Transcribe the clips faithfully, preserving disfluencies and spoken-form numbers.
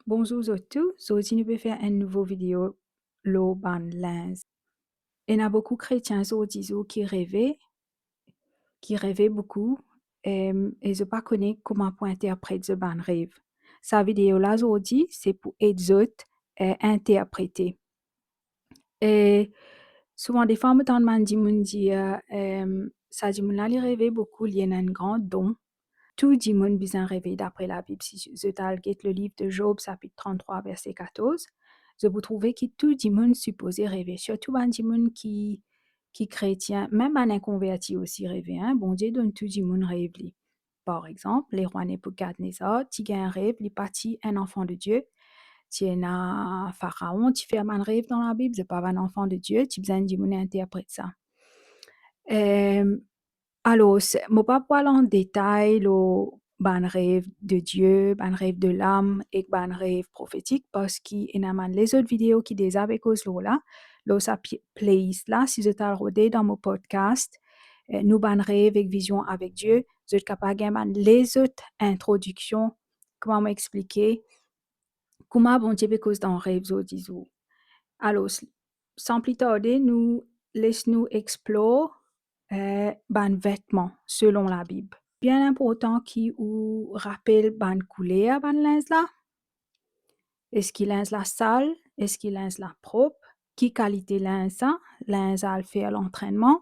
Bonzour zot tou, zordi nou pe fer enn nouvo video lor bann linz. Ena boukou kretien zordi zour ki reve, ki reve boukou, em, e zot pa kone kouma pou interpret zot bann rev. Sa video la zordi, se pou ed zot, eh, interprete. E souvan defwa mo tann bann dimoun dir, em, sa dimoun la, li reve boukou, li ena enn gran don. Tou dimoun bizin reve dapre Labib. Si zot al get leliv de Zob, sapit tranntrwa, verse katorz, zot pou trouve ki tou dimoun sipoze reve, sirtou bann dimoun ki, ki kretien, mem bann inkonverti osi reve, hein. Bondie donn tou dimoun rev li. Par exanp, lerwa Neboukadenezar ti gagn rev, li pa ti enn anfan de Dieu. Ti ena Faraon, ti fer bann rev dan Labib, zot pa bann anfan de Dieu, ti bizin dimoun interpret sa. Em, alor, se, mo pa pou al an detay lor bann rev de Dieu, bann rev de lam ek bann rev profetik, parski ena bann lezot video ki deza pe koz lor la, lor sa pi-, playlist la, si zot al rode dan mo podcast, eh, Nou bann rev ek vizion avek Dieu, zot kapav gagn bann lezot introdiksion, kouma mo explike, kouma Bondie pe koz dan rev zordi zour. Alor, s-, san pli tarde, nou les nou explore, eh, bann vetman selon Labib. Bien inportan ki ou rapel bann kouler bann linz la. Eski linz la sal? Eski linz la prop? Ki kalite linz sa? Linz al fer lantrennman,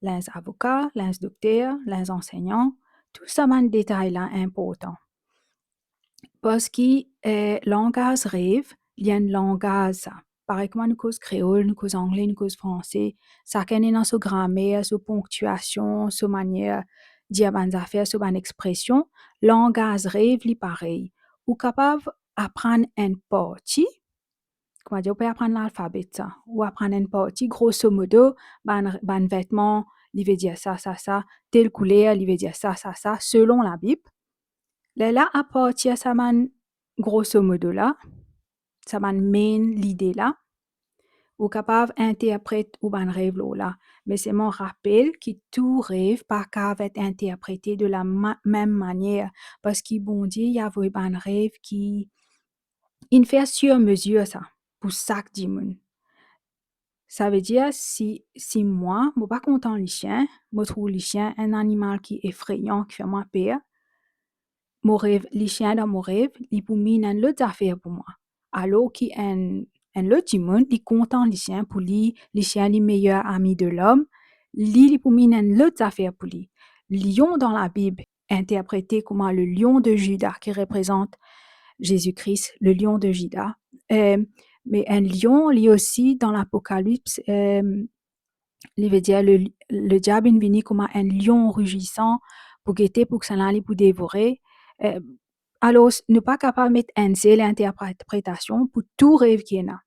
linz avoka, linz dokter, linz ansegnan, tou sa bann detay la inportan. Parski, eh, langaz rev, li enn langaz sa. Parey kouma nou koz kreol, nou koz angle, nou koz franse, sakenn ena so gramer, so ponktiasion, so manier dir bann zafer, so bann expresion, langaz rev li parey. Ou kapav aprann enn parti, koumadir ou pe aprann lalfabe sa, ou aprann enn parti, grosso modo, bann, bann vetman, li ve dir sa, sa, sa, tel kouler, li ve dir sa, sa, sa, selon Labib. Lerla, apartir sa bann grosso modo la, sa bann main lide la, ou kapav interpret ou bann rev lor la. Me selman rapel ki tou rev pa kapav et interprete de la ma-, mem manier, parski Bondie, li avoy bann rev ki inn fer sir mezir sa, pou sak dimoun. Savedir, si, si mwa, mo pa kontan lisien, mo trouv lisien enn animal ki efreyan, ki fer mwa per, mo rev lisien dan mo rev, li pou mean enn lot zafer pou mwa. Alor ki enn, enn lot dimoun, li kontan lisien, pou li, lisien li meyer ami de lom, li, li pou mean enn lot zafer pou li. Lion dan Labib, interprete kouma le lion de Juda, ki reprezant Zezi Kris, le lion de Juda. Eh, me enn lion, li osi, dan Lapokalips, eh, li ve dir le, le diab inn vini kouma enn lion rizisan pou gete pou kisannla li pou devore. Eh, alor, nou pa kapav met enn sel interpretasion pou tou rev ki ena.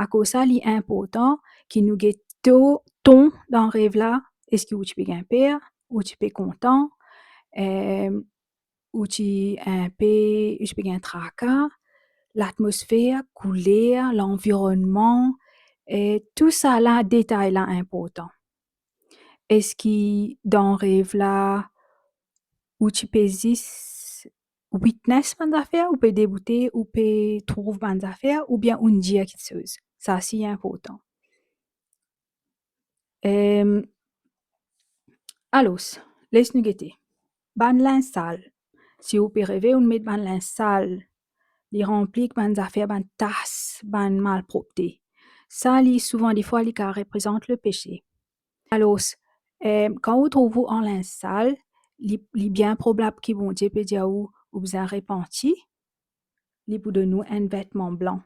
Akoz sa, li inportan ki nou get to-, ton dan rev la, eski ou ti pe gagn per, ou ti pe kontan, eh, ou ti inpe, ou ti pe gagn traka, latmosfer, kouler, lanvironnman, eh, tou sa la, detay la inportan. Eski dan rev la, ou ti pe zis witness bann zafer, ou pe deboute, ou pe trouv bann zafer, oubien ou'nn dir kiksoz? Sa si inportan. Em, alor, les nou gete. Bann linz sal. Si ou pe reve, ou met bann linz sal, li ranpli ek bann zafer, bann tas, bann malpropte. Sa, li souvan defwa, li kapav reprezant lepese. Alor, em, kan ou trouv ou an linz sal, li, li bien probab ki Bondie pe dir ou, ou bizin repanti, li pou donn ou enn vetman blan.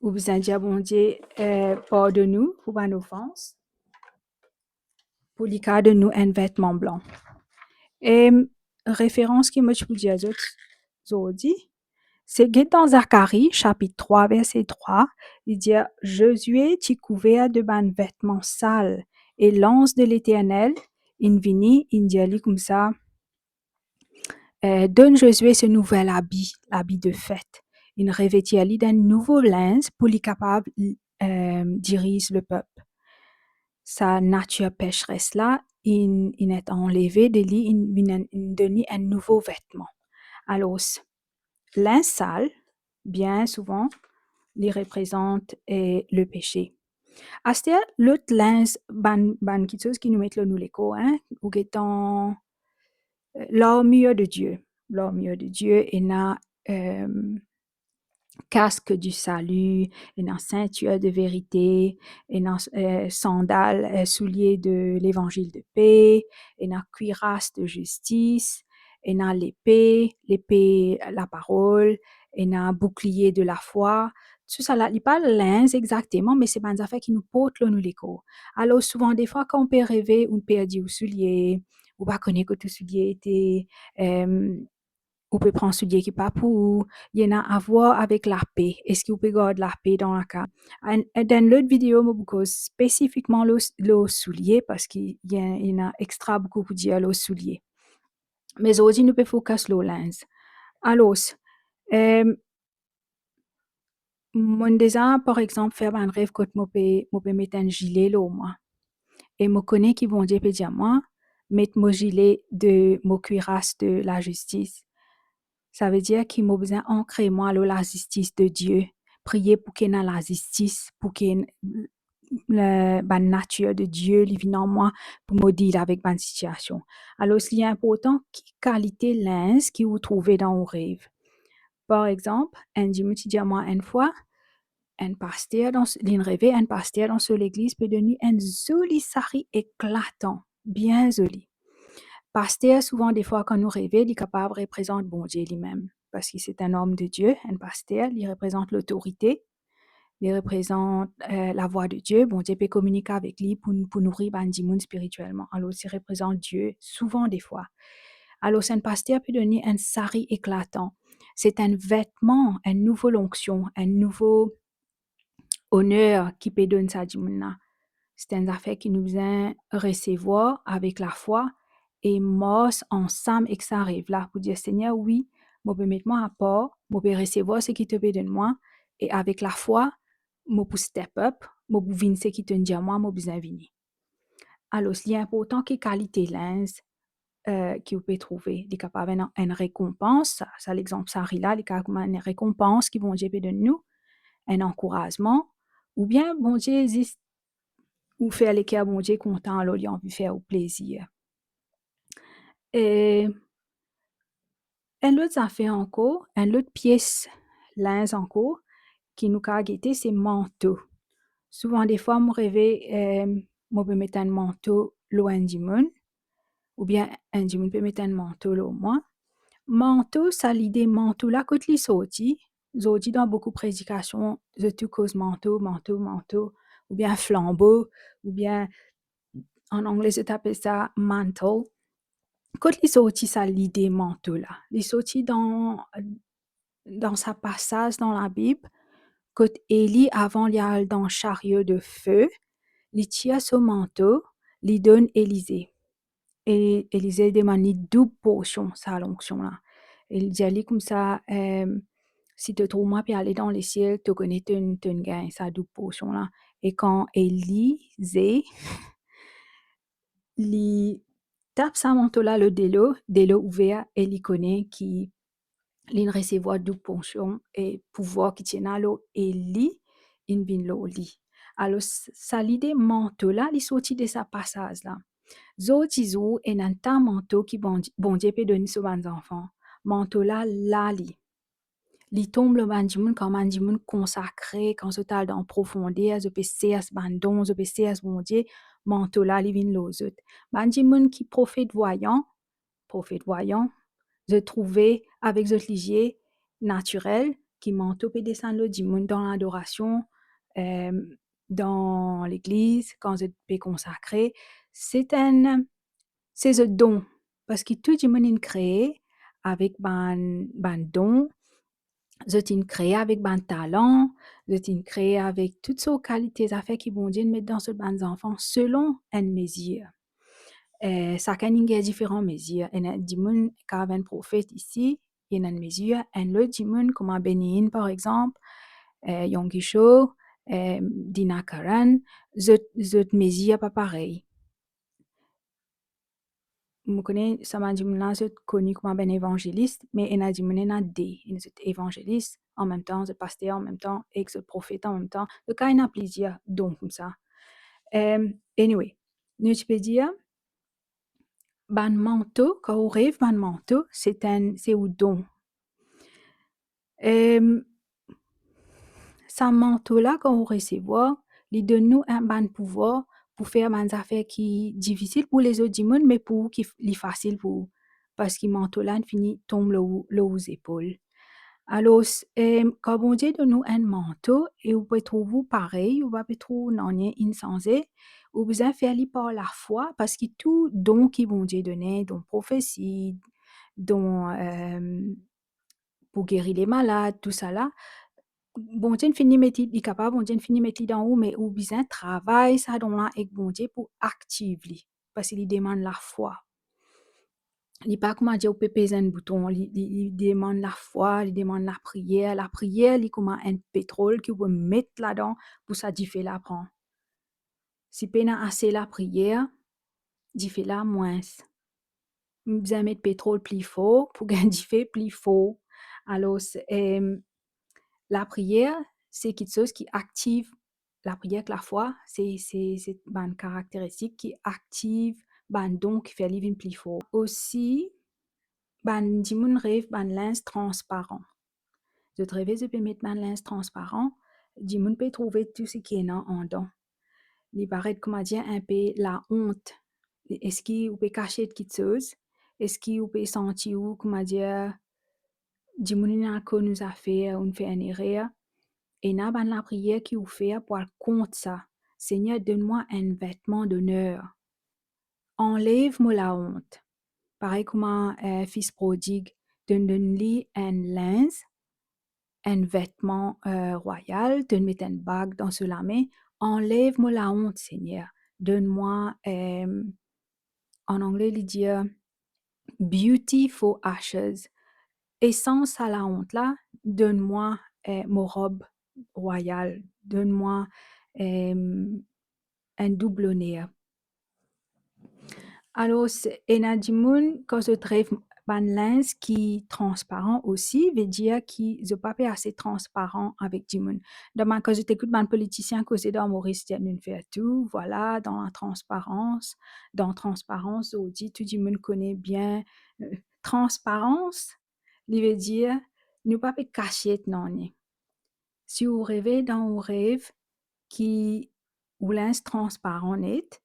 Ou bizin dir Bondie, eh, pardonn ou pou bann ofans, pou li kapav donn ou enn vetman blan. Em, referans ki mo ti pou dir zot zordi, se get dan Zakari, sapit trwa, verse trwa, li dir, Zozie ti kouver de bann vetman sal, e lanz de Leternel inn vini, inn dir li koumsa, eh, donn Zozie so nouvel abi, labi de fet. Inn revetir li dan enn nouvo linz pou li kapav, eh, diriz lepep. Sa natir peseres la, inn, inn et anleve de li, inn, inn, inn donn li enn nouvo vetman. Alor, linz sal, bien souvan, li reprezant, eh, lepese. Aster, lot linz, bann, bann kiksoz ki nou met lor nou lekor, hein, ou get, eh, l'armure de Dieu. L'armure de Dieu, ena, eh, casque du salut, ena ceinture de vérité, ena, eh, sandal, eh, soulie de l'évangile de paix, ena cuirasse de justice, ena lepe, lepe laparol, ena bouclier de la foi. Tousala, li pa linz exakteman, me se bann zafer ki nou port lor nou lekor. Alor, souvan defwa, kan ou pe reve, ou perdi ou soulie, ou pa kone kot ou soulie ete, eh, ou pe pran soulie ki pa pou ou, li ena a vwar avek lape. Eski ou pe gard lape dan lakaz? And, and then lot video, mo pou koz spesifikman lor, lor soulie, parski li ena, ena extra boukou pou dir lor soulie. Me zordi, nou pe focus lor linz. Alor, eh, mo'nn deza, par exanp, fer bann rev kot mo pe, mo pe met enn zile lor mwa. E mo kone ki Bondie pe dir mwa, met mo zile de, mo cuirasse de la justice. Savedir ki mo bizin ankre mwa lor lazistis de Dieu, priye pou ki ena lazistis, pou ki en-, le, bann natir de Dieu, li vinn an mwa pou mo deal avek bann sitiasion. Alor, li inportan ki kalite linz ki ou trouve dan ou rev. Par exanp, enn dimoun ti dir mwa enn fwa, enn paster dan s-, li'nn reve enn paster dan so legliz pe donn li enn zoli sari eklatan, bien zoli. Paster, souvan defwa, kan nou reve, li kapav reprezant Bondie limem, parski se enn om de Dieu, enn paster, li reprezant lotorite, li reprezant, eh, lavwa de Dieu, Bondie pe kominike avek li pou, pou nouri bann dimoun spiritielman. Alor, li reprezant Dieu, souvan defwa. Alor, enn paster pe donn li enn sari eklatan. Se enn vetman, enn nouvo lonksion, enn nouvo oner ki pe donn sa dimoun la. Se enn zafer ki nou bizin resevwar avek lafwa e mars ansam ek sa rev la pou dir, Segner, wi, mo pe met mwa apar, mo pe resevwar seki to pe donn mwa, e avek lafwa, mo pou step up, mo pou vinn seki to'nn dir mwa mo bizin vini. Alor, li inportan ki kalite linz, eh, ki ou pe trouve. Li kapav enn, enn rekonpans, sa, sa lexanp sari la, li kapav kouma enn rekonpans ki Bondie pe donn nou, enn ankourazman, oubien Bondie zis ou fer leker Bondie kontan, alor li anvi fer ou plezir. E enn lot zafer ankor, enn lot pies linz ankor ki nou kapav gete, se manto. Souvan defwa, mo reve, eh, mo pe met enn manto lor enn dimoun, oubien enn dimoun pe met enn manto lor mwa. Manto, sa lide manto la, kot li sorti? Zordi, dan boukou predikasion, zot tou koz manto, manto, manto, oubien flanbo, oubien an angle, zot apel sa mantle. Kot li sorti sa lide manto la? Li sorti dan, dan sa pasaz dan Labib, kot Eli, avan li al dan sario de fe, li tir so manto, li donn Elize. E Elize demann li doub porsion sa lonksion la. E li dir li koumsa, eh, si to trouv mwa pe ale dan lesiel, to kone to'nn, to'nn gagn sa doub porsion la. E kan Elize, li tap sa manto la lor delo, delo ouver e li kone ki li'nn resevwar doub porsion e pouvwar ki ti ena lor Eli inn vinn lor li. Alor, s-, sa lide manto la, li sorti de sa pasaz la. Zordizour, ena enn ta manto ki Bondie, Bondie pe donn so bann zanfan. Manto la, la li. Li tonb lor bann dimoun, kan bann dimoun konsakre, kan zot al dan profonder, zot pe sers bann don, zot pe sers Bondie, manto la, li vinn lor zot. Bann dimoun ki profet vwayan, profet vwayan, zot trouve avek zot lizie natirel ki manto pe desann lor dimoun dan ladorasion, eh, dan legliz, kan zot pe konsakre. Se enn, se zot don, parski tou dimoun inn kree avek bann, bann don, zot inn kree avek bann talan, zot inn kree avek tou sort kalite zafer ki Bondie inn met dan zot bann zanfan selon enn mezir. Eh, sakenn inn gagn diferan mezir. Ena dimoun kapav enn profet isi, li ena enn mezir, enn lot dimoun kouma Benny Hinn, par exanp, eh, Yonggi Cho, eh, Dina Karen, zot, zot mezir pa parey. mo kone sa bann dimoun la, zot koni kouma bann evanzelis, me ena dimoun, ena de, ena zot evanzelis, anmemtan zot paster, anmemtan ek zot profet, anmemtan, zot kapav ena plizier don koumsa. Em, anyway, nou ti pe dir, bann manto, kan ou rev bann manto, se enn, se ou don. Em, sa manto la, kan ou resevwar, li donn nou enn bann pouvwar pou fer bann zafer ki difisil pou lezot dimoun, me pou ou ki f-, li fasil pou ou, parski manto la inn fini tom lor ou, lor ou zepol. Alor, em, kan Bondie donn ou enn manto e ou pe trouv ou parey, ou pa pe trouv nanye inn sanze, ou bizin fer li par lafwa, parski tou don ki Bondie done, don profesi, don, em, pou geri lemalad, tousala, Bondie inn fini met li, li kapav, Bondie inn fini met li dan ou, me ou bizin travay sa don la ek Bondie pou aktiv li, parski li demann lafwa. Li pa kouma dir ou pe pez enn bouton, li, li, li demann lafwa, li demann lapriyer. Lapriyer, li kouma enn petrol ki ou pe met ladan pou sa dife la pran. Si pena ase lapriyer, dife la mwins. Bizin met petrol pli for pou gagn dife pli for. Alor, em, lapriyer, se kiksoz ki aktiv, lapriyer ek lafwa, se, se, se bann karakteristik ki aktiv bann don ki fer li vinn pli for. Osi, bann dimoun rev bann linz transparan. Zot reve zot pe met bann linz transparan, dimoun pe trouve tou seki ena andan. Li paret, kouma dir, inpe laont. Eski ou pe kasiet kiksoz? Eski ou pe santi ou, kouma dir, dimoun inn al konn ou zafer, ou'nn fer enn erer? Ena bann lapriyer ki ou fer pou al kont sa. Segner, donn mwa enn vetman doner. Anlev mo laont. Parey kouma, eh, fis prodig, to'nn donn li enn linz, enn vetman, eh, rwayal, to'nn met enn bag dan so lame, anlev mo laont, Segner. Donn mwa, em, an angle li dir, beauty for ashes. Esanz sa laont la, donn mwa, eh, mo rob rwayal, donn mwa, em, enn doub loner. Alor, ena dimoun, kan zot rev bann linz ki transparan osi, vedir ki zot pa pe ase transparan avek dimoun. Dan bann, kan zot ekout bann politisien koze dan Moris, dir, "Nou'nn fer tou, vwala, dan latransparans, dan transparans, zordi tou dimoun kone bien." Eh, transparans, li vedir nou pa pe kasiet nanye. Si ou reve dan ou rev ki ou linz transparan net,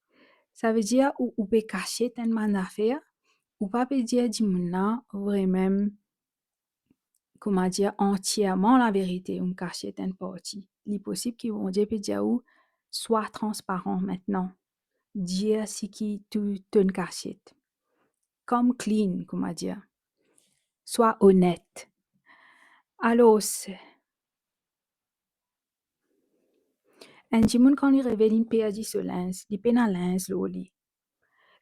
savedir ou, ou pe kasiet enn bann zafer, ou pa pe dir dimoun la vremem, kouma dir, antierman laverite, ou kasiet enn parti. Li posib ki Bondie pe dir ou, swa transparan mintnan. Dir seki tou to'nn kasiet. Come clean, kouma dir. Swa onet. Alor, enn dimoun, kan li reve, li perdi so linz, li pena linz lor li.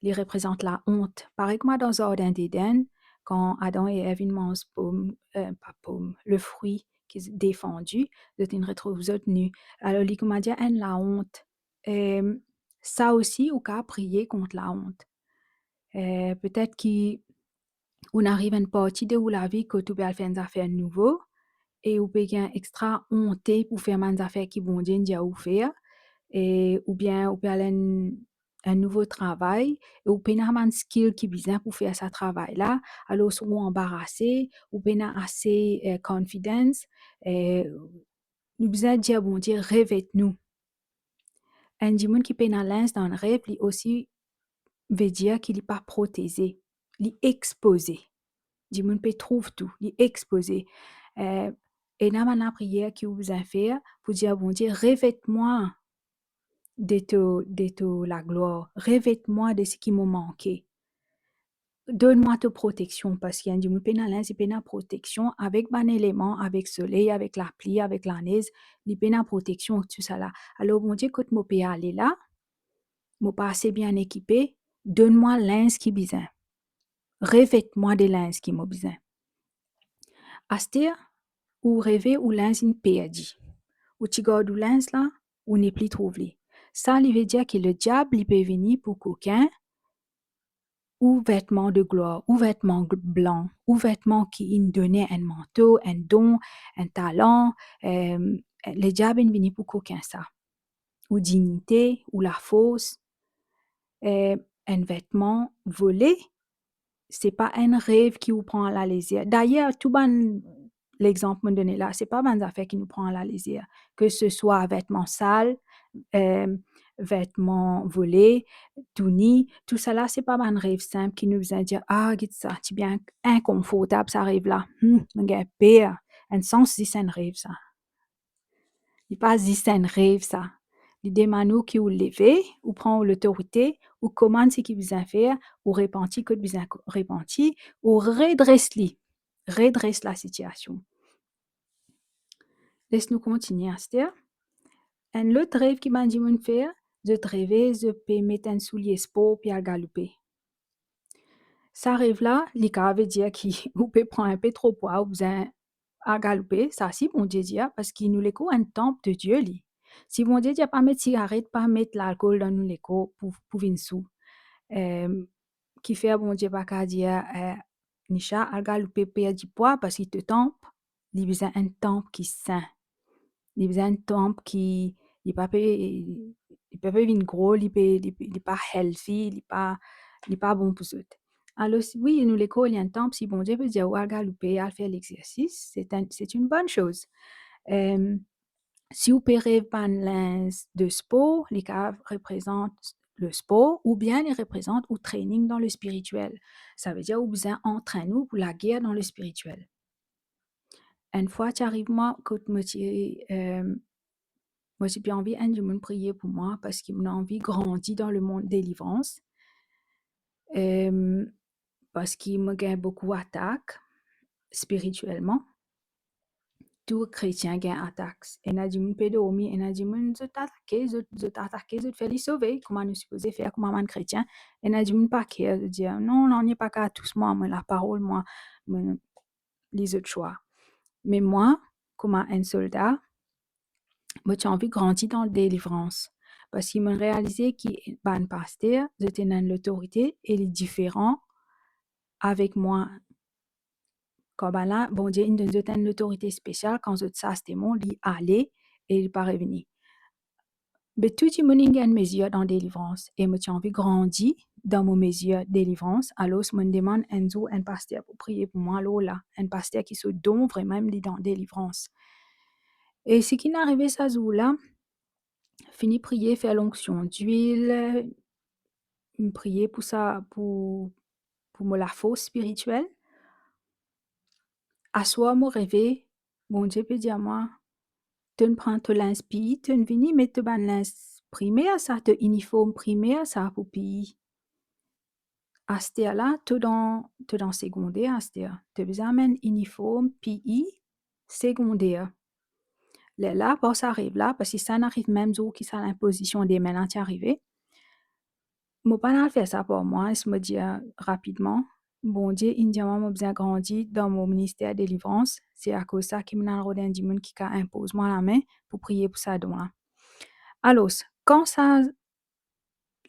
Li reprezant laont. Parey kouma dan zardin Eden, kan Adam e Ev inn manz pom, eh, pa pom, lefri ki defandi, zot inn retrouv zot ni. Alor, li kouma dir enn laont. Em, sa osi, ou kapav priye kont laont. Eh, petet ki ou'nn ariv enn parti de ou lavi kot ou pe al fer enn zafer nouvo, e ou pe gagn extra onte pou fer bann zafer ki Bondie inn dir ou fer, e oubien ou pe al enn, enn nouvo travay, e ou pena bann skill ki bizin pou fer sa travay la, alor ou anbarase, ou pena ase, eh, confidence, eh, nou bizin dir Bondie, revet nou. Enn dimoun ki pena linz dan rev, li osi vedir ki li pa proteze, li expoze. Dimoun pe trouv tou, li expoze. Eh, ena bann lapriyer ki ou bizin fer pou dir Bondie, revet mwa de to, de to laglwar, revet mwa de seki mo manke. Donn mwa to proteksion, parski enn dimoun pena linz, li pena proteksion, avek bann eleman, avek soley, avek lapli, avek lanez, li pena proteksion, tousala. Alor, Bondie, kot mo pe ale la, mo pa ase bien ekipe, donn mwa linz ki bizin. Revet mwa de linz ki mo bizin. Aster, ou reve ou linz inn perdi. Ou ti gard ou linz la, ou nepli trouv li. Sa, li vedir ki lediab, li pe vini pou kokin, ou vetman de glwar, ou vetman gl-, blan, ou vetman ki inn done enn manto, enn don, enn talan, em, lediab inn vini pou kokin sa. Ou dignite, ou lafors, eh, enn vetman vole, se pa enn rev ki ou pran alalezer. Dayer, tou bann lexanp mo done la, se pa bann zafer ki nou pran alalezer. Ke se swa vetman sal, em, vetman vole, touni, tousala, se pa bann rev sinp ki nou bizin dir, "Ah, get sa, ti bien inkonfortab sa rev la. Hmm, mo gagn per." Enn sans, zis enn rev sa. Li pa zis enn rev sa. Li demann ou ki ou leve, ou pran ou lotorite, ou komann seki bizin fer, ou repanti kot bizin ko-, repanti, ou redres li, redres lasitiasion. Les nou kontinie aster. Enn lot rev ki bann dimoun fer, zot reve zot pe met enn soulie spor pou al galoupe. Sa rev la, li kapav vedir ki ou pe pran inpe tro pwa, ou bizin al galoupe, sa si Bondie dir, parski nou lekor enn tanp de Die li. Si Bondie dir pa met sigaret, pa met lalkol dan nou lekor pou, pou vinn sou. Em, kifer Bondie pa kapav dir, eh, Nisha, al galoupe, perdi pwa, parski to tanp, li bizin enn tanp ki sin. Li bizin enn tanp ki, li pa pe, li pa pe vinn gro, li pe, li, li pa healthy, li pa, li pa bon pou zot. Alor, si, wi, nou lekor li enn tanp, si Bondie pe dir ou al galoupe, al fer lexersis, c'est un, c'est une bonne chose. Em, si ou pe rev bann linz de spor, li kapav reprezant le spor, oubien li reprezant ou training dan le spiritiel. Savedir ou bizin antrenn ou pou lager dan le spiritiel. Enn fwa ti ariv mwa kot mo ti, em, mo ti pe anvi enn dimoun priye pou mwa, parski mo anvi grandi dan lemond delivrans. Em, parski mo gagn boukou atak spiritielman. Tou kretien gagn atak. Ena dimoun pe dormi, ena dimoun zot atake, zot, zot atake, zot fer li sove, kouma nou sipoze fer kouma bann kretien. Ena dimoun pa care, zot dir, "Non, non, nanye pa kapav tous mwa, mo laparol, mwa, mo, lezot swa." Me mwa, kouma enn solda, mo ti anvi grandi dan delivrans, parski mo realize ki bann paster, zot ena enn lotorite e li diferan avek mwa. Kan bann la, Bondie inn donn zot enn lotorite spesial, kan zot sas demon, li ale e li pa revini. Be tou dimoun inn gagn mezir dan delivrans, e mo ti anvi grandi dan mo mezir delivrans, alor mo demann enn zour enn paster pou priye pou mwa lor la, enn paster ki so don vremem li dan delivrans. E seki inn arive sa zour la, fini priye, fer lonksion dwil, priye pou sa, pou, pou mo lafors spiritiel. Aswar mo reve, Bondie pe dir mwa, "To'nn pran to linz P I, to'nn vini met to bann linz primer sa, to iniform primer sa pou P I. Aster la, to dan, to dan segonder aster. To bizin amenn iniform P I segonder." Lerla, par sa rev la, parski sa inn ariv mem zour ki sa linpozision de min la ti arive, mo pa'nn al fer sa par mwa, e mo dir rapidman, Bondie inn dir mwa mo bizin grandi dan mo minister delivrans, se akoz sa ki mo'nn al rod enn dimoun ki kapav inpoz mwa lame pou priye pou sa don la. Alor, kan sa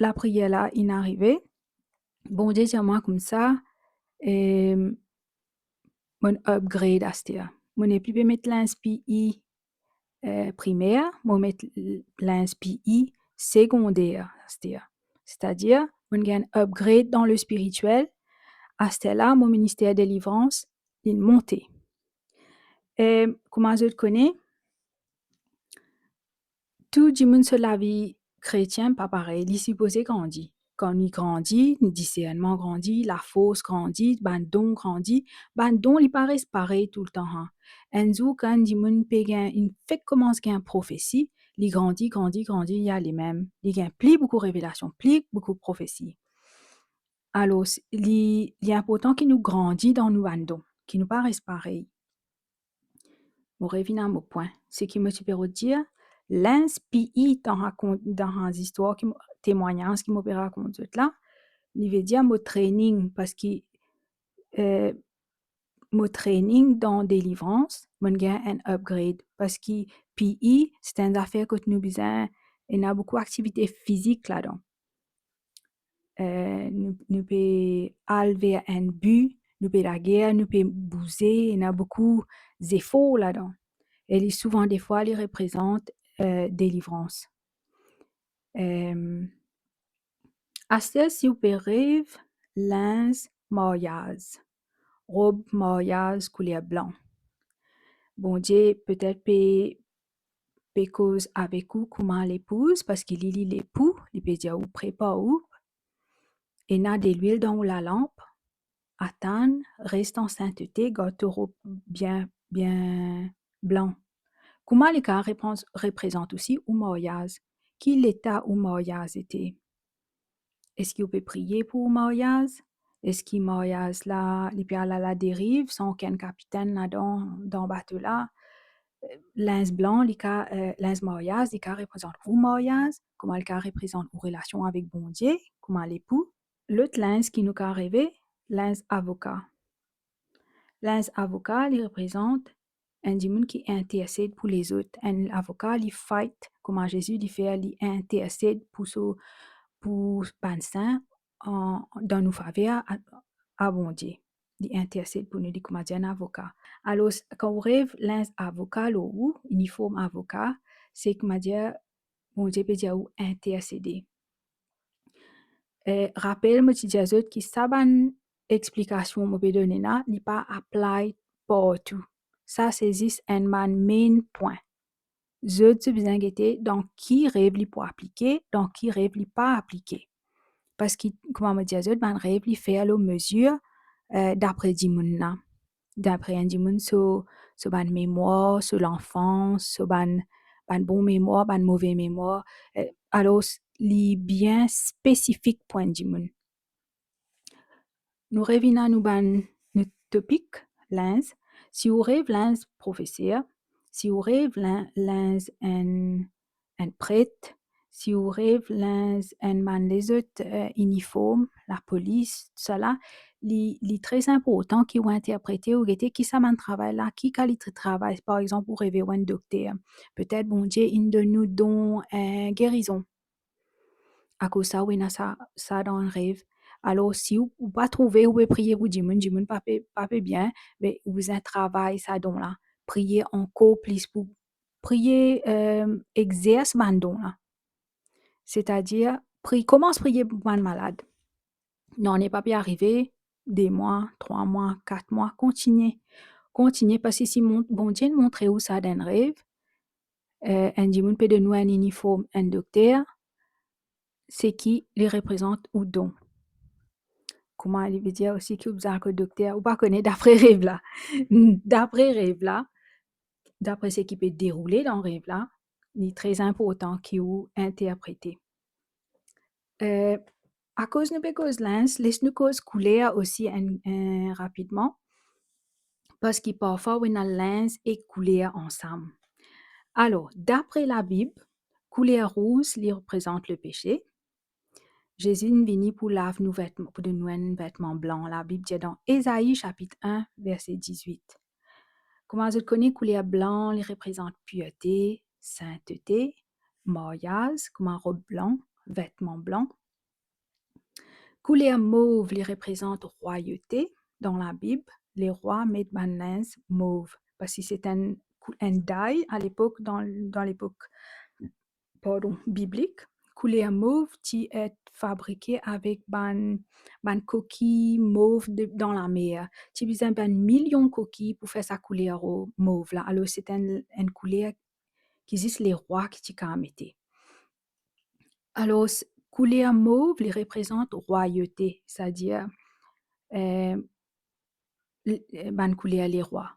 lapriyer la inn arive, Bondie dir mwa koumsa, em, mo'nn upgrade aster. Mo nepli pe met linz P I, eh, primer, mo met l-, linz P I segonder aster. Setadir, mo'nn gagn upgrade dan le spiritiel. Aster la, mo minister delivrans, li'nn monte. Em, kouma zot kone, tou dimoun so lavi kretien pa parey, li sipoze grandi. Kan li grandi, nou disernman grandi, lafors grandi, bann don grandi. Bann don, li pa res parey toultan, ha. Enn zour, kan enn dimoun pe gagn, inn fek koumans gagn profesi, li grandi, grandi, grandi, li ale mem. Li gagn pli boukou revelasion, pli boukou profesi. Alor, li, li inportan ki nou grandi dan nou bann don, ki nou pa res parey. Mo revinn a mo pwin. Seki mo ti pe rod dir, linz P I dan rakont, dan zistwar ki mo, temwagnaz ki mo pe rakont zot la, li ve dir mo training, parski, eh, mo training dan delivrans, mo'nn gagn enn upgrade, parski P I, se enn zafer kot nou bizin, ena boukou aktivite fizik ladan. eh, nou, nou pe al ver enn bi, nou pe lager, nou pe bouze, ena boukou zefor ladan. E li souvan defwa, li reprezant, eh, delivrans. Em, aster, si ou pe rev linz maryaz, rob maryaz kouler blan, Bondie petet pe, pe koz avek ou kouma lepouz, parski li, li lepou, li pe dir ou prepar ou. Ena delwil dan ou lalanp, atann, res dan sintete, gard to rob bien, bien blan. Kouma li kapav reprezant, reprezant osi ou maryaz? Ki leta ou maryaz ete? Eski ou pe priye pou ou maryaz? Eski maryaz la, li pe al a laderiv, san okenn kapitenn ladan, dan bato la? Linz blan, li ka, eh, linz maryaz, li ka reprezant ou maryaz, kouma li ka reprezant ou relasion avek Bondie, kouma lepou. Lot linz ki nou ka reve, linz avoka. Linz avoka, li reprezant enn dimoun ki intersed pou lezot. Enn avoka, li fight, kouma Zezi li fer, li intersed pou so, pou bann sin, an, dan nou faver a, a Bondie. Li intersed pou nou, li kouma dir enn avoka. Alor, kan ou rev linz avoka lor ou, iniform avoka, se kouma dir Bondie pe dir ou intersede. Eh, rapel, mo ti dir zot ki sa bann explikasion mo pe done la, li pa apply partou. Sa se zis enn bann main pwin. Zot ti bizin gete dan ki rev li pou aplike, dan ki rev li pa aplike. Parski, kouma mo dir zot, bann rev li fer lor mezir, eh, dapre dimoun la. Dapre enn dimoun so, so bann memwar, so lanfans, so bann, bann bon memwar, bann move memwar. Eh, alor, li bien spesifik pou enn dimoun. Nou revinn a nou bann, nou topik, linz. Si ou rev linz profeser, si ou rev lin-, linz enn, enn pret, si ou rev linz enn bann lezot, eh, iniform, lapolis, tousala, li, li tre inportan ki ou interprete, ou gete ki sa bann travay la, ki kalite travay. Par exanp, ou reve ou enn dokter. Petet Bondie inn donn ou don, eh, gerizon. Akoz sa, ou ena sa, sa dan enn rev. Alor, si ou, ou pa trouve, ou pe priye pou dimoun, dimoun pa pe, pa pe bien, be ou bizin travay sa don la. Priye ankor plis pou, priye, eh, exers bann don la. Setadir, pri-, koumans priye pou bann malad. Non, nanye pa pe arive, de mwa, trwa mwa, kat mwa, kontigne. Kontigne, parski si mon-, Bondie inn montre ou sa dan enn rev, eh, enn dimoun pe donn ou enn iniform enn dokter, se ki li reprezant ou don. Kouma li ve dir osi ki ou bizin al kot dokter, ou pa kone dapre rev la. Dapre rev la, dapre seki pe deroule dan rev la, li tre inportan ki ou interprete. Eh, akoz nou pe koz linz, les nou koz kouler osi enn, enn rapidman, parski parfwa ou ena linz ek kouler ansam. Alor, dapre Labib, kouler rouz, li reprezant lepese. Zezi inn vini pou lav nou vetman, pou donn nou enn vetman blan. Labib dir dan Ezai sapit enn, verse dizwit. Kouma zot kone, kouler blan, li reprezant pirte, sintete, maryaz, kouma rob blan, vetman blan. Kouler mov, li reprezant rwayote. Dan Labib, lerwa met bann linz mov, parski se enn kou-, enn day a lepok, dan, dan lepok, pardon, biblik. Kouler mov ti et fabrike avek bann, bann koki mov de, dan lamer. Ti bizin bann milion koki pou fer sa kouler ro-, mov la. Alor, se enn, enn kouler ki zis lerwa ki ti kapav mete. Alor, s-, kouler mov, li reprezant rwayote, setadir, eh, l-, bann kouler lerwa.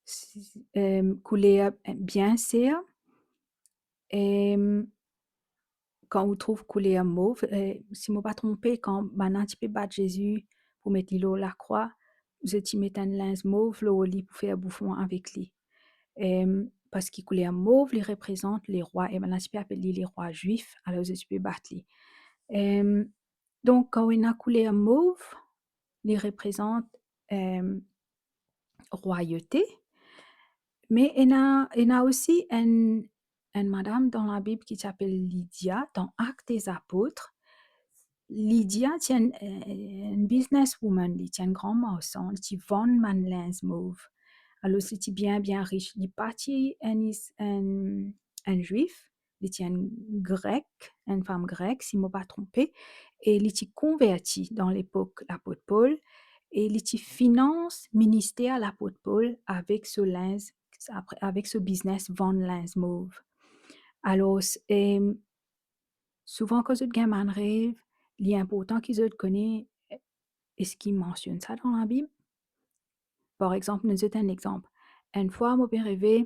S-, eh, kouler, eh, bien ser, eh, kan ou trouv kouler mov, eh, si mo pa tronpe, kan bann la ti pe bat Zezi pou met li lor lakrwa, zot ti met enn linz mov lor li pou fer boufon avek li. Em, parski kouler mov, li reprezant lerwa, e bann la ti pe apel li lerwa Zwif, alor zot ti pe bat li. Em, donk, kan ou ena kouler mov, li reprezant, em, rwayote, me ena, ena osi enn, enn madam dan Labib ki ti apel Lidia, dan Actes des Apôtres, Lidia ti enn, enn business woman, li ti enn gran marsan, li ti vann bann linz mov. Alor, li ti bien, bien ris. Li pa ti enn is-, enn, enn Zwif, li ti enn Grek, enn fam grek, si mo pa tronpe, e li ti konverti dan lepok lapot Pol, e li ti finans minister lapot Pol avek so linz, apre, avek so biznes vann linz mov. Alor, em, souvan kan zot gagn bann rev, li inportan ki zot kone, eski mansionn sa dan Labib? Par exanp, nou zet enn exanp. Enn fwa, mo pe reve,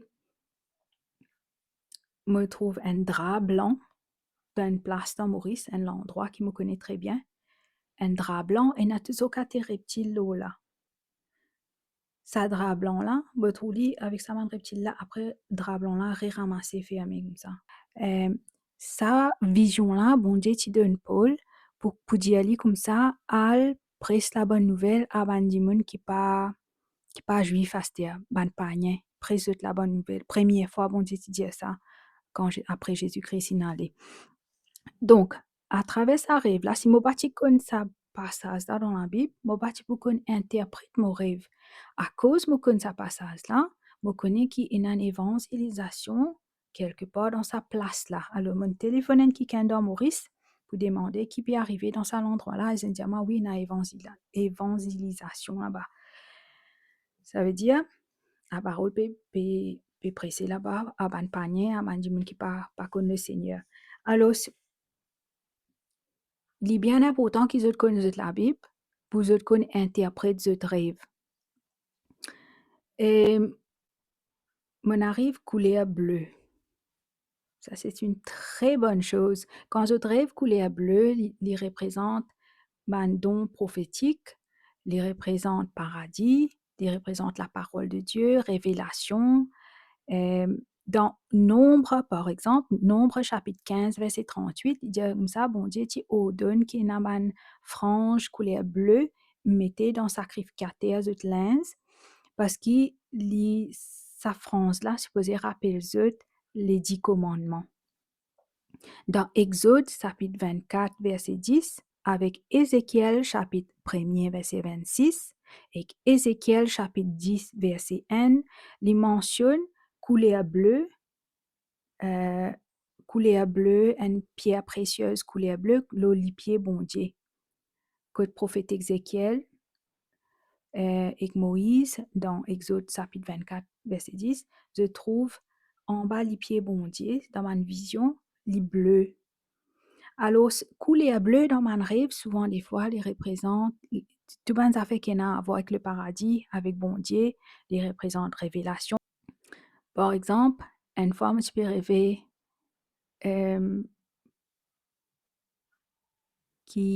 mo trouv enn dra blan dan enn plas dan Moris, enn landrwa ki mo kone tre bien. Enn dra blan, ena tou sort kate reptil lor la. Sa dra blan la, mo trouv li avek sa bann reptil la, apre dra blan la reramase, ferme koumsa. Em, sa vizion la, Bondie ti donn Pol pou, pou dir li koumsa, al pres Labonn Nouvel a bann dimoun ki pa, ki pa Zwif aster, bann payin, pres zot Labonn Nouvel. Premie fwa Bondie ti dir sa, kan Ze-, apre Zezi Kris inn ale. Donk, atraver sa rev la, si mo pa ti konn sa pasaz la dan Labib, mo pa ti pou konn interpret mo rev. Akoz mo konn sa pasaz la, mo kone ki ena enn evanzelizasion kelke par dan sa plas la. Alor, mo'nn telefonn enn kikenn dan Moris pou demande ki pe arive dan sa landrwa la, e zot dir mwa, wi, ena evanzila-, evanzelizasion laba. Savedir, laparol pe, pe, pe prese laba, a bann payin, a bann dimoun ki pa, pa konn Lesegner. Alor, s-, li bien inportan ki zot konn zot Labib, pou zot konn interpret zot rev. E mo'nn ariv kouler ble. Sa, se enn tre bonn soz. Kan zot rev kouler ble, li, li reprezant bann don profetik, li reprezant paradi, li reprezant laparol de Die, revelasion. Em, dan Nonb, par exanp, Nonb sapit kinz, verse trantwit, li dir koumsa, Bondie ti ordonn ki ena bann franz kouler ble mete dan sakrifikater zot linz, parski li, sa franz la sipoze rapel zot le di komannman. Dan Exod sapit vennkat, verse dis, avek Ezekiel sapit premie, verse vennsis, ek Ezekiel sapit dis, verse enn, li mansionn kouler ble, eh, kouler ble, enn pier presiez kouler ble lor lipie Bondie. Kot profet Ezekiel, eh, ek Moiz, dan Exod sapit vennkat, verse dis, zot trouv anba lipie Bondie, dan bann vizion, li ble. Alor, s-, kouler ble dan bann rev, souvan defwa, li reprezant tou bann zafer ki ena avwar ek leparadi, avek Bondie, li reprezant revelasion. Par exanp, enn fwa mo ti pe reve, em, ki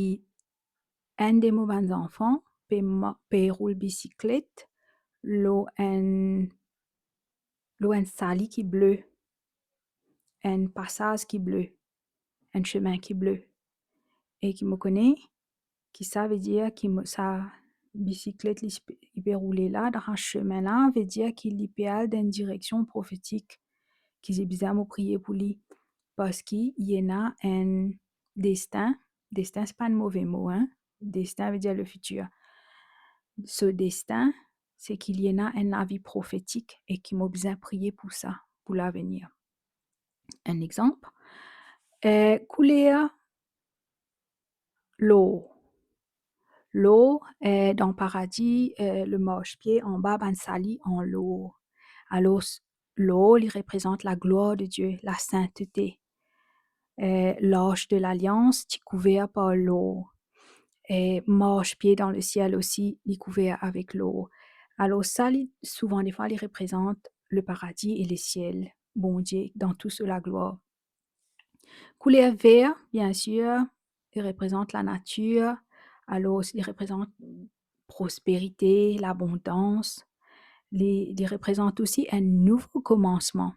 enn de mo bann zanfan pe ma-, pe roul bisiklet lor enn, lor enn sali ki ble, enn pasaz ki ble, enn semin ki ble. E ki mo kone, ki savedir ki mo, sa bisiklet li pe, li pe roule la, dan sa semin la, vedir ki li pe al dan enn direksion profetik, ki bizin mo priye pou li, parski li ena enn destin, destin se pa enn move mo, hein, destin vedir lefitir. So destin, se ki li ena enn lavi profetik e ki mo bizin priye pou sa, pou lavenir. Enn exanp, eh, kouler lor. Lor, eh, dan paradi, eh, le marspie anba bann sali an lor. Alor, s-, lor, li reprezant laglwar de Die, lasintete. Eh, lark de lalians ti kouver par lor. Eh, marspie dan lesiel osi, li kouver avek lor. Alor sa, li, souvan defwa, li reprezant leparadi e lesiel, Bondie dan tou so laglwar. Kouler ver, biensir, li reprezant lanatir, alor li reprezant prosperite, labondans. Li, li reprezant osi enn nouvo komansman.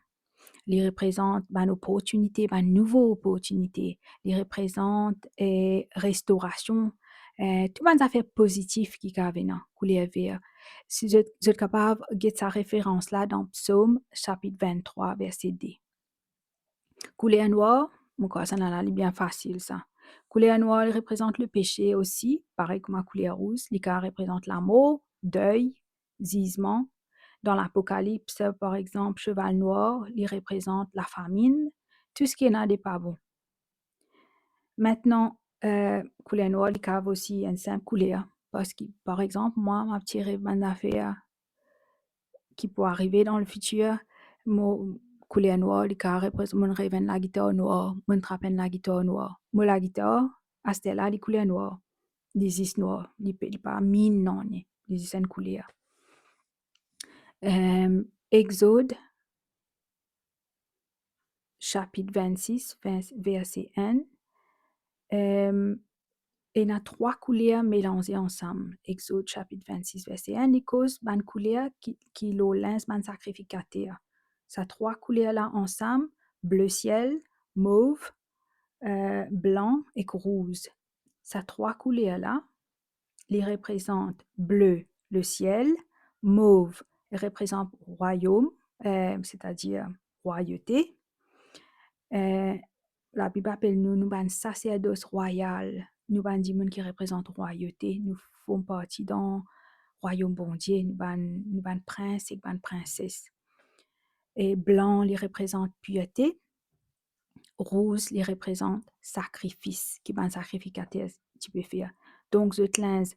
Li reprezant bann oportinite, bann nouvo oportinite. Li reprezant, eh, restorasion, eh, tou bann zafer pozitif ki kapav ena, kouler ver. Si zot, zot kapav get sa referans la dan Psom sapit venntrwa, verse de. Kouler nwar, mo krwar sa la, li bien fasil sa. Kouler nwar, li reprezant lepese osi, parey kouma kouler rouz, li kav reprezant lamor, dey, zizman. Dan Lapokalips, par exanp, seval nwar, li reprezant lafaminn, tou seki ena de pa bon. Aster, eh, kouler nwar, li kav osi enn sinp kouler, parski, par exanp, mwa, mo ti rev bann zafer ki pou arive dan lefitir, mo, kouler nwar, li kav reprezant, mo'nn rev enn lagitar nwar, mo'nn trap enn lagitar nwar. Mo lagitar, aster la, li kouler nwar. Li zis nwar, li pe, li pa mean nanye, li zis enn kouler. Em, Exod, sapit vennsis, vers-, verse enn, em, ena trwa kouler melanze ansam. Exod sapit vennsis, verse enn, li koz bann kouler ki, ki lor linz bann sakrifikater. Sa trwa kouler la ansam, ble siel, mov, eh, blan ek rouz. Sa trwa kouler la, li reprezant ble, lesiel, mov, li reprezant rwayom, eh, setadir rwayote. Eh, Labib apel nou, nou bann saserdos rwayal, nou bann dimoun ki reprezant rwayote, nou form parti dan rwayom Bondie, nou bann, nou bann prins ek bann prinses. E blan, li reprezant pirte, rouz, li reprezant sakrifis ki bann sakrifikater ti pe fer. Donk, zot linz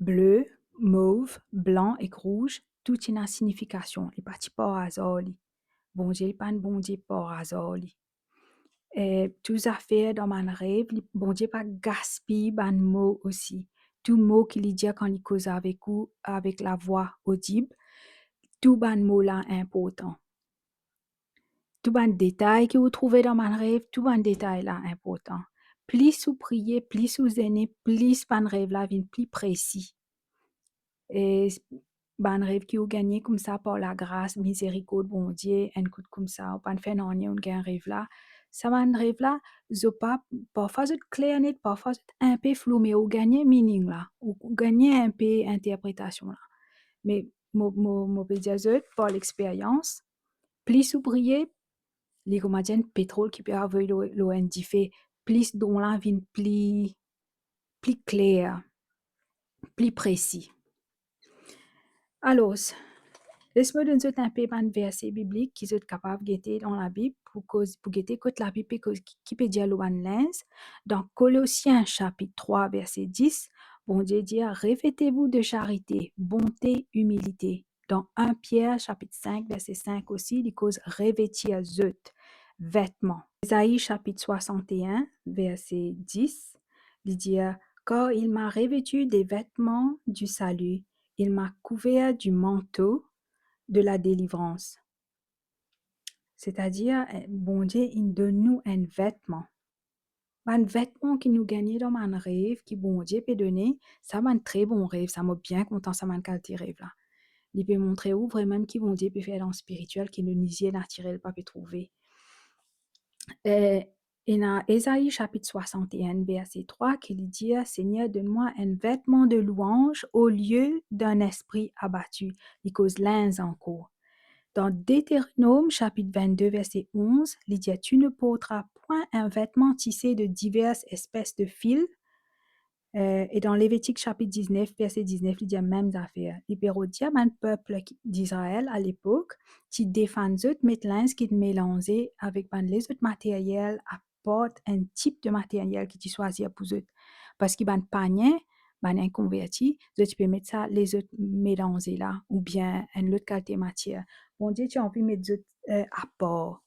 ble, mov, blan ek rouz, tou ti ena signifikasion. Li pa ti par azar, li. Bondie, li pa enn Bondie par azar, li. E tou zafer dan bann rev, li, Bondie pa gaspiy bann mo osi. Tou mo ki li dir kan li koz avek ou, avek lavwa odib, tou bann mo la inportan. Tou bann detay ki ou trouve dan bann rev, tou bann detay la inportan. Plis ou priye, plis ou zene, plis bann rev la vinn pli presi. E s-, bann rev ki ou gagne koumsa par lagras, mizerikord Bondie, enn kout koumsa, ou pa'nn fer nanye, ou gagn rev la. Sa bann rev la, zot pa, parfwa zot kler net, parfwa zot inpe flou, me ou gagne meaning la, ou gagne inpe interpretasion la. Me mo, mo, mo pe dir zot, par lexperyans, plis ou priye, li kouma dir enn petrol ki pe avoy lor, lor enn dife, plis don la vinn pli, pli kler, pli presi. Alor, les mo donn zot inpe bann verse biblik ki zot kapav gete dan Labib pou koz, pou gete kot Labib pe koz, ki, ki pe dir lor bann linz. Dan Kolosien sapit trwa, verse dis, Bondie dir, « Revêtez-vous de charité, bonté, humilité. » Dan enn Pier sapit sink, verse sink osi, li koz revetir zot, vetman. Ezai sapit swasanteen, verse dis, li dir, « Car il m'a revêtu des vêtements du salut, il m'a couvert du manteau de la délivrance. » Setadir, eh, Bondie inn donn nou enn vetman. Bann vetman ki nou gagne dan bann rev ki Bondie pe done, sa bann tre bon rev, sa mo bien kontan sa bann kalite rev la. Li pe montre ou vremem ki Bondie pe fer dan spiritiel ki nou lizie natirel pa pe trouve. Eh, ena Ezai sapit swasanteen, verse trwa, ki li dir, « Seigneur, donne-moi un vêtement de louange au lieu d'un esprit abattu. » Li koz linz ankor. Dan Deteronom sapit vennde, verse onz, li dir, « Tu ne porteras point un vêtement tissé de diverses espèces de fil. » Eh, e dan Levitik sapit diznef, verse diznef, li dir mem zafer. Li pe rod dir bann pep ki, Izrael alepok, ti defann zot met linz ki melanze avek bann lezot materyel apar enn tip de materyel ki ti swazir pou zot. Parski bann payin, bann inkonverti, zot ti pe met sa lezot melanze la, oubien enn lot kalite matier. Bondie ti anvi met zot, eh, apar.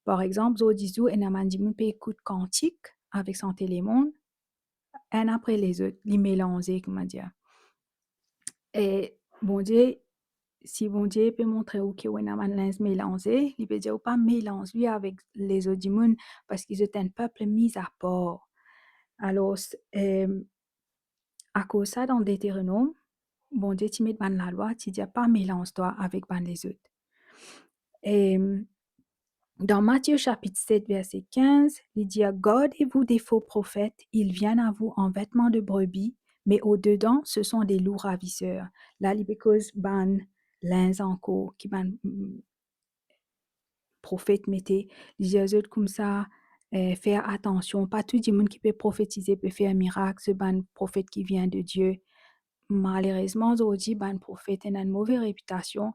Par exanp, zordizour, ena bann dimoun pe ekout kantik avek sante lemond, enn apre lezot, li melanze, kouma dir. E Bondie, si Bondie pe montre ou ki ou ena bann linz melanze, li pe dir ou pa melanz li avek lezot dimoun, parski zot enn pep mis apar. Alor, s-, em, akoz sa, dan Deteronom, Bondie ti met bann lalwa, ti dir pa melanz twa avek bann lezot. Em, Dan Matie sapit set, verse kinz, li dir, « Gardez-vous des faux prophètes, ils viennent à vous en vêtements de brebis, mais au dedans, ce sont des loups ravisseurs. » La, li pe koz bann linz ankor, ki bann, mm, profet mete, li dir zot koumsa, eh, fer atansion. Pa tou dimoun ki pe profetize pe fer mirak, se bann profet ki vinn de Die. Malerezman, zordi, bann profet ena enn move repitasion.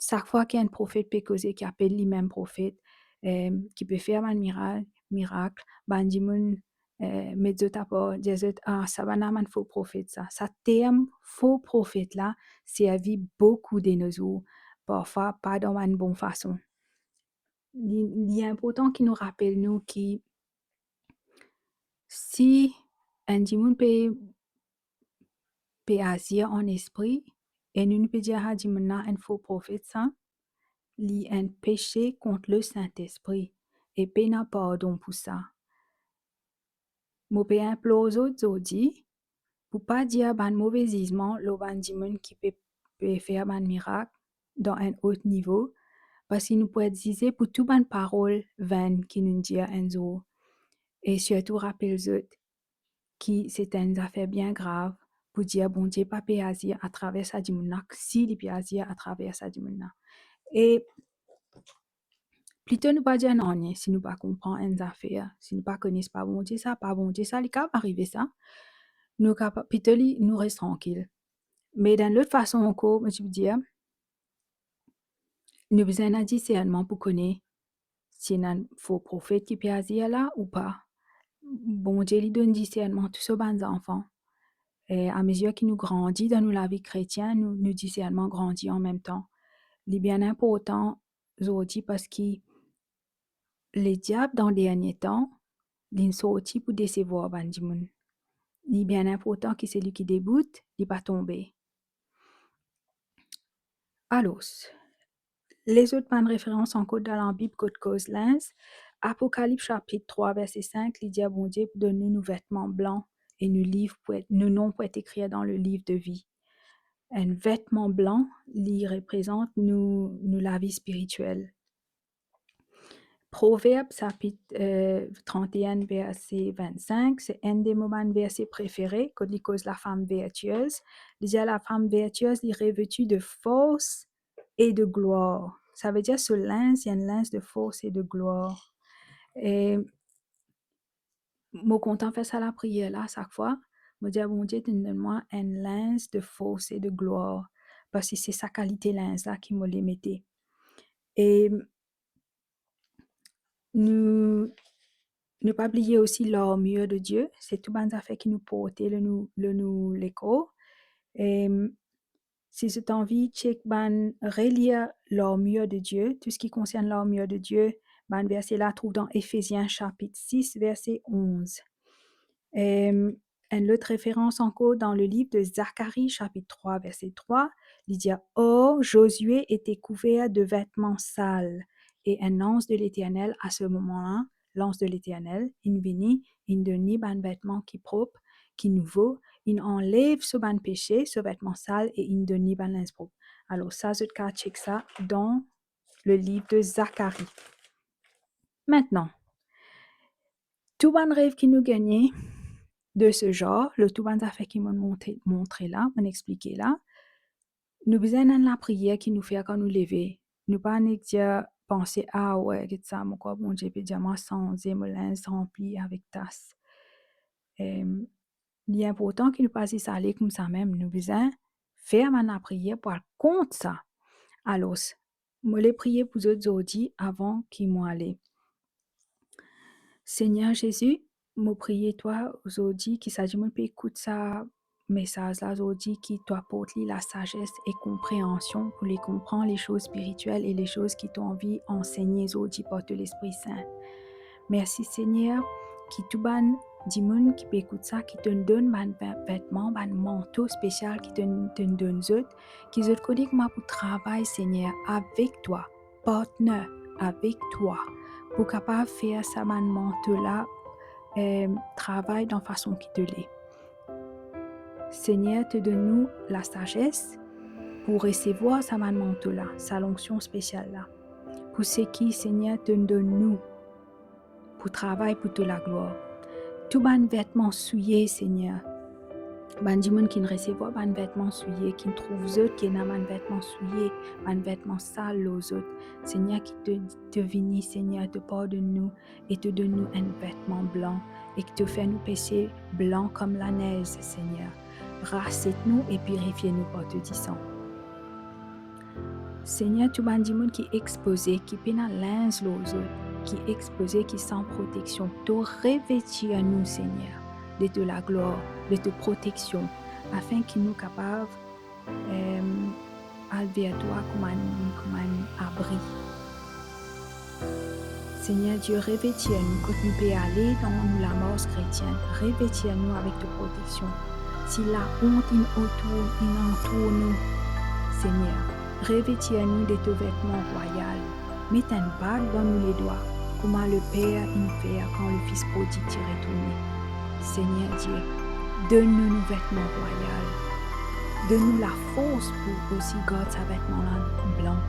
Sak fwa ki enn profet pe koze, ki apel limem profet, eh, ki pe fer bann mira-, mirak, bann dimoun, eh, met zot apar, dir zot, "Ah, sa bann la bann fo profet sa." Sa term fo profet la servi boukou de nozour, parfwa pa dan bann bon fason. Li, li inportan ki nou rapel nou ki si enn dimoun pe, pe azir an lespri, e nou, nou pe dir, "Ah, dimoun la enn fo profet sa," li enn pese kont Lesintespri, e pena pardon pou sa. Mo pe inplor zot zordi pou pa dir bann move zizman lor bann dimoun ki pe, pe fer bann mirak dan enn ot nivo, parski nou pou et zize pou tou bann parol venn ki nou dir enn zour. E sirtou rapel zot ki se enn zafer bien grav pou dir Bondie pa pe azir atraver sa dimoun la, si li pe azir atraver sa dimoun la. E plito nou pa dir nanye si nou pa konpran enn zafer, si nou pa kone se pa Bondie sa, pa Bondie sa, li kapav arive sa. Nou kapav, plito li, nou res trankil. Me dan lot fason ankor, mo ti pou dir, nou bizin ena disernman pou kone si ena enn fo profet ki pe azir la ou pa. Bondie, li donn disernman tou so bann zanfan. E amezir ki nou grandi dan nou lavi kretien, nou, nou disernman grandi anmemtan. Li bien inportan zordi, parski lediab dan dernie tan, li'nn sorti pou desevwar bann dimoun. Li bien inportan ki seli ki debout, li pa tonbe. Alor, lezot bann referans ankor dan Labib kot koz linz, Apokalips sapit trwa, verse sink, li dir Bondie pou donn nou, nou vetman blan e nou liv pou et, nou nom pou et ekrir dan leliv de vi. Enn vetman blan, li reprezant nou, nou lavi spiritiel. Proverb sapit, eh, trant e enn, verse vennsink, se enn de mo bann verse prefere, kot li koz lafam vertiez. Li dir lafam vertiez, li reveti de fors e de glwar. Savedir so linz, li enn linz de fors e de glwar. E mo kontan fer sa lapriyer la sak fwa. Mo dir, "Bondie, to donn mwa enn linz de fors e de glwar," parski se sa kalite linz la ki mo le mete. E nou, nou pa bliye osi larmir de Die, se tou bann zafer ki nou porte lor nou, lor nou lekor. E si zot anvi tchek bann, relir larmir de Die, tou seki konsern larmir de Die, bann verse la trouv dan Efezien sapit sis, verse onz. E enn lot referans ankor dan leliv de Zakari, sapit trwa, verse trwa, li dir, "Or, Zozie ete kouver de vetman sal, e enn lanz de Leternel, a se moman la, lanz de Leternel inn vini, inn donn li bann vetman ki prop, ki nouvo, inn anlev so bann pese, so vetman sal, e inn donn li bann linz prop." Alor sa, zot kapav tchek sa dan leliv de Zakari. Aster, tou bann rev ki nou gagne de se zar, lor tou bann zafer ki mo'nn montre, montre la, mo'nn explike la, nou bizin ena enn lapriyer ki nou fer kan nou leve. Nou pa nek dir, panse, "Ah we, get sa, mo krwar Bondie pe dir mwa sanze mo linz ranpli avek tas." Em, li inportan ki nou pa zis ale koumsa mem, nou bizin fer bann lapriyer pou al kont sa. Alor, mo le priye pou zot zordi avan ki mo ale. Segner Zezi, mo priye twa zordi ki sa dimoun pe ekout sa mesaz la zordi, ki to aport li lasazes e konpreansion pou li konpran lesoz spiritiel e lesoz ki to anvi ansegne zordi par to Lespri Sin. Mersi Segner, ki tou bann dimoun ki pe ekout sa, ki to'nn donn bann ve-, vetman, bann manto spesial ki to'nn, to'nn donn zot, ki zot kone kouma pou travay, Segner, avek twa, partner avek twa, pou kapav fer sa bann manto la, eh, travay dan fason ki to le. Segner, to donn nou lasazes pou resevwar sa bann manto la, sa lonksion spesial la, pou seki, Segner, to'nn donn nou pou travay pou to laglwar. Tou bann vetman souye, Segner, bann dimoun ki'nn resevwar bann vetman souye, ki'nn trouv zot ki ena bann vetman souye, bann vetman sal lor zot. Segner, ki to, to vini, Segner, to pardonn nou e to donn nou enn vetman blan, e ki to fer nou pese blan kom lanez, Segner. Raset nou e pirifie nou par to disan. Segner, tou bann dimoun ki expoze, ki pena linz lor zot, ki expoze, ki san proteksion, to revetir nou, Segner, de to laglwar, de to proteksion, afin ki nou kapav, em, al ver twa kouma enn, kouma enn abri. Segner Die, revetir nou kot nou pe ale dan nou lamars kretien, revetir nou avek to proteksion. Si laont inn otour, inn antour nou, Segner, revetir nou de to vetman rwayal. Met enn bag dan nou ledwa, kouma leper inn fer kan lefis prodig ti retourne. Segner Die, donn nou nou vetman rwayal. Donn nou lafors pou osi gard sa vetman la blan,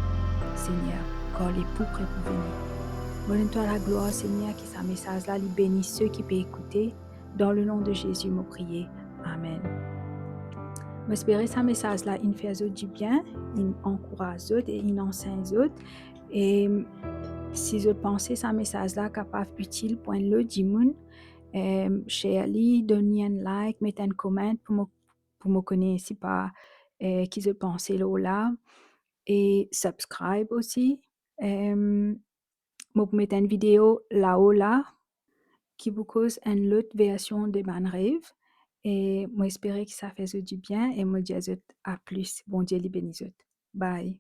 Segner, kar lepoup pre pou vini. Mo donn twa laglwar, Segner, ki sa mesaz la, li beni seki pe ekoute. Dan le nom de Jésus, mo priye. Amen. Mo espere sa mesaz la inn fer zot dibien, inn ankouraz zot e inn ansegn zot. E si zot panse sa mesaz la kapav itil pou enn lot dimoun, em, share li, donn li enn like, met enn comment pou mo, pou mo kone sipa, eh, ki zot panse lor la. E subscribe osi. Em, mo pou met enn video lao la ki pou koz enn lot version de bann rev. E mo espere ki sa fer zot dibien e mo dir zot a plis. Bondie li beni zot. Bye.